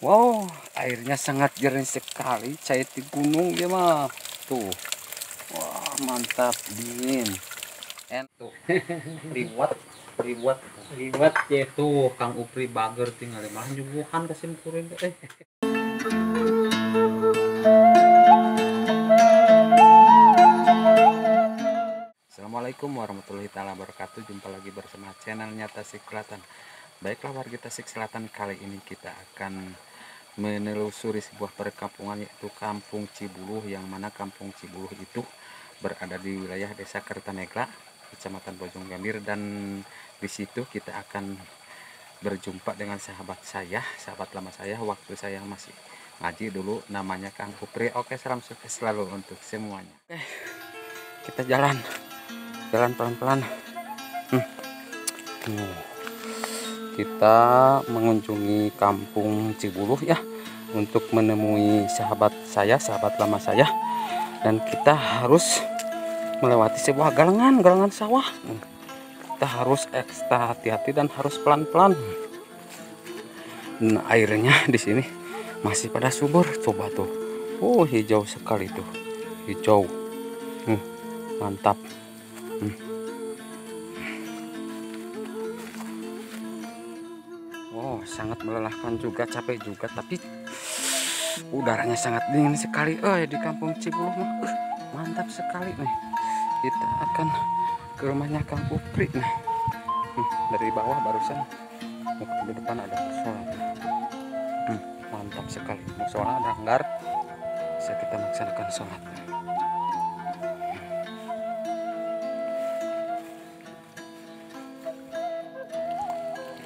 Wow, airnya sangat jernih sekali, cair di gunung dia mah. Tuh. Wah, mantap, dingin. Tuh. Liwat, liwat, liwat ya. Tuh, Kang Upri bager tinggal malah nyuguhan ka sim kuring teh. Assalamualaikum warahmatullahi taala wabarakatuh. Jumpa lagi bersama channelnya Tasik Selatan. Baiklah warga Tasik Selatan, kali ini kita akan menelusuri sebuah perkampungan, yaitu Kampung Cibuluh, yang mana Kampung Cibuluh itu berada di wilayah Desa Kertanegara, Kecamatan Bojonggambir, dan di situ kita akan berjumpa dengan sahabat saya, sahabat lama saya waktu saya masih ngaji dulu, namanya Kang Upri. Oke, salam sukses selalu untuk semuanya. Oke, kita jalan jalan pelan-pelan. Kita mengunjungi Kampung Cibuluh ya, untuk menemui sahabat saya, sahabat lama saya, dan kita harus melewati sebuah galengan, galengan sawah. Kita harus ekstra hati-hati dan harus pelan-pelan. Nah, airnya di sini masih pada subur. Coba tuh, oh hijau sekali tuh, hijau. Mantap. Wow, sangat melelahkan juga, capek juga, tapi udaranya sangat dingin sekali. Di Kampung Cibuluh mah mantap sekali nih. Kita akan ke rumahnya Kang Upri nih. Dari bawah barusan di depan ada musola. Mantap sekali. Musola ada hanggar, bisa kita melaksanakan sholat.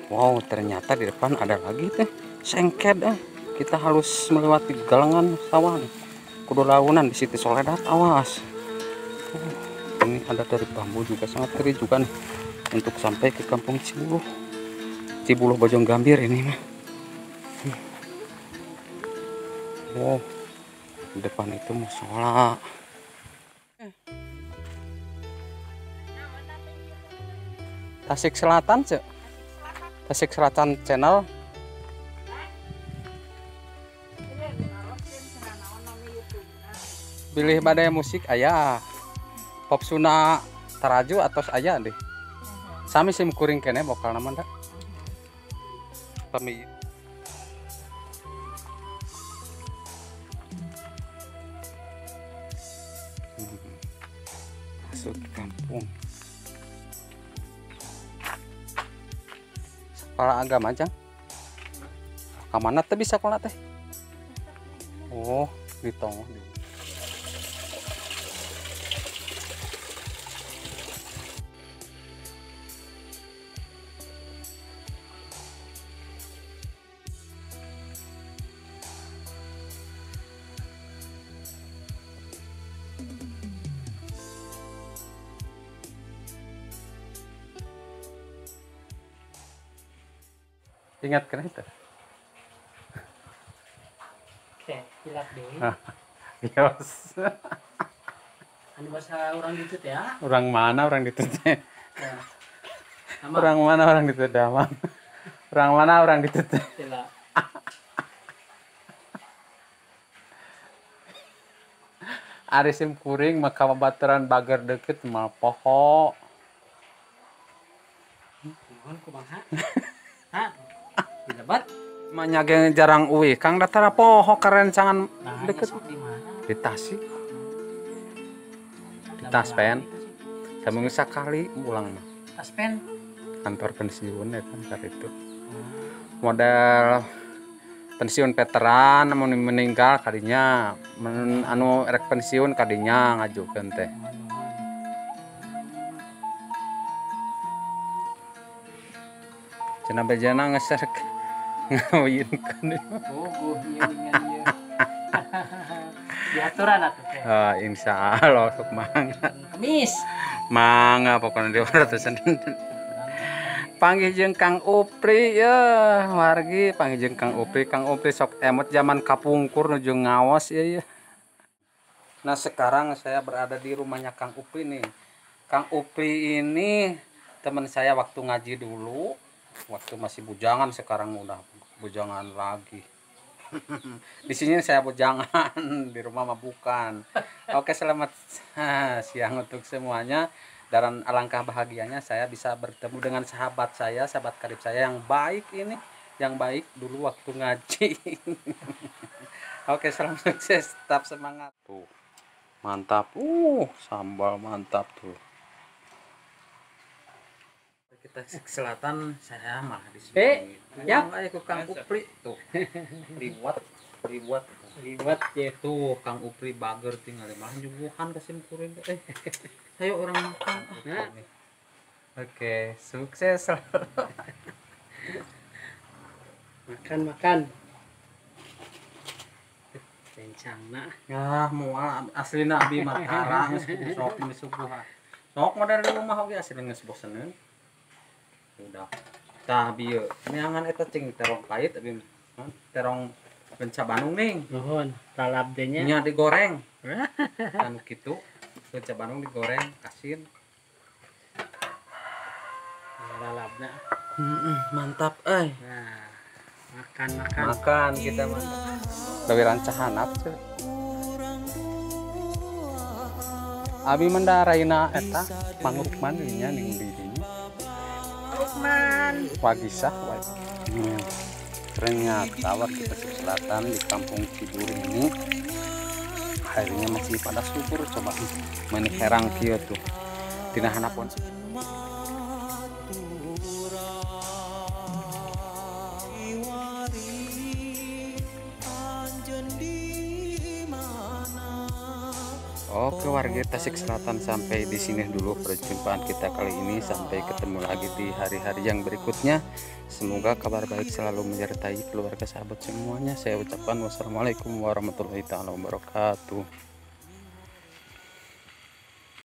Wow, ternyata di depan ada lagi teh sengket. Kita harus melewati galengan sawah nih. Kudu launan di situ soledat, awas. Ini ada dari bambu juga, sangat keri juga nih untuk sampai ke Kampung Cibuluh. Cibuluh Bojonggambir ini mah. Wow, di depan itu musola. Tasik Selatan, Cek. Tasik Selatan Channel. Pilih badai musik ayah. Pop Sunda Taraju atau ayah deh. Sami sim kuring kene bokal nama ndak. Pami. Masuk ke kampung. Sekolah agama jang. Kamana teh bisa sekolah teh? Oh, di tonggoh. Ingat kan itu? Oke, hilap deh. Yos. Anu bahasa orang ditut ya? Orang mana orang ditut? Ya. Orang mana orang ditut damang? Orang mana orang ditut? Hilap. Ari sim kuring maka babaturan bager deket mah poho. Nuhun kumaha? Hah? Dilebat? Manya ge jarang uih, Kang datara poho karencangan nah, deket. Di mana? Di Tasik. Di Taspen. Saminggu sakali pulang mah. Taspen? Kantor pensiun ya kan saat itu. Model pensiun veteran mun meninggal kadinya, anu rek pensiun kadinya ngajukeun teh. Cenah bejana ngeserek ngawinkeun. Oh, ieu ieu. Diaturan atuh teh. Ah, insyaallah sok mangga. Kemis. Mangga pokona di ratusan. Panggih jeung Kang Upri ya, wargi panggih jeung Kang Upri. Kang Upri sok emot zaman kapungkur nuju ngawas ieu ya. Nah, sekarang saya berada di rumahnya Kang Upri nih. Kang Upri ini teman saya waktu ngaji dulu. Waktu masih bujangan, sekarang udah bujangan lagi. Di sini saya bujangan, di rumah mah bukan. Oke, selamat siang untuk semuanya. Dan alangkah bahagianya saya bisa bertemu dengan sahabat saya, sahabat karib saya yang baik ini, yang baik dulu waktu ngaji. Oke, salam sukses, tetap semangat. Tuh, mantap. Sambal mantap tuh. Kita ke selatan, saya malah di sini. Ya, ayo ke Kang Upri tuh. Liwat ya. Tuh Kang Upri bager tinggal malah nyuguhan ke simkuring. Ayo orang makan. Nah. Oke, sukses selalu. Makan. Rencana. Ya, moal aslina abi mah tara geus sok disuguhan. Sok model di rumah oge asli geus boseneun. Udah. Tah bieu neangan eta cing terong pahit abi terong lenca Bandung ning. Nuhun, lalap teh nya. Nya digoreng. Anu kitu, lenca Bandung digoreng asin. Lalapna. Mantap euy. Nah, makan. Makan kita mantap. Leuwih rancahanap teu. Abi mendaraina eta mangrukman nya ning dirinya. Rukman. Wagisah wae. Ternyata warga Tasik Selatan di Kampung Ciburi ini airnya masih pada subur. Coba meni herang kieu tuh. Tina hanapun. Oke warga Tasik Selatan, sampai di sini dulu perjumpaan kita kali ini. Sampai ketemu lagi di hari-hari yang berikutnya. Semoga kabar baik selalu menyertai keluarga sahabat semuanya. Saya ucapkan wassalamualaikum warahmatullahi taala wabarakatuh.